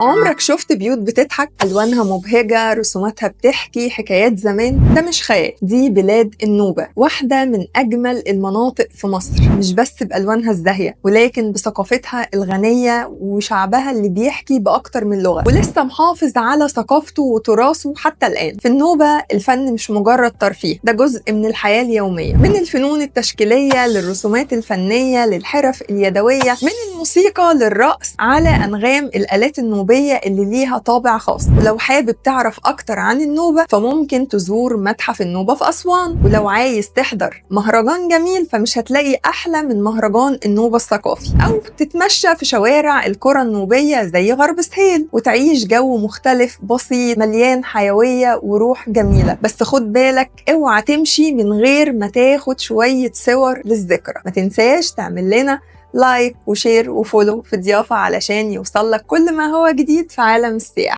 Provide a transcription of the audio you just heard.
عمرك شفت بيوت بتضحك؟ ألوانها مبهجة، رسوماتها بتحكي حكايات زمان؟ ده مش خيال، دي بلاد النوبة، واحدة من أجمل المناطق في مصر، مش بس بألوانها الزاهية ولكن بثقافتها الغنية وشعبها اللي بيحكي بأكتر من لغة ولسه محافظ على ثقافته وتراثه حتى الآن. في النوبة الفن مش مجرد ترفيه، ده جزء من الحياة اليومية، من الفنون التشكيلية للرسومات الفنية للحرف اليدوية، من الموسيقى للرقص على أنغام الآلات النوبية اللي ليها طابع خاص. ولو حابب تعرف أكتر عن النوبة فممكن تزور متحف النوبة في أسوان، ولو عايز تحضر مهرجان جميل فمش هتلاقي أحلى من مهرجان النوبة الثقافي، أو تتمشى في شوارع القرى النوبية زي غرب سهيل وتعيش جو مختلف بسيط مليان حيوية وروح جميلة. بس خد بالك، اوعى تمشي من غير ما تاخد شوية صور للذكرى. ما تنساش تعمل لنا like و share و follow في ضيافة علشان يوصلك كل ما هو جديد في عالم السياحة.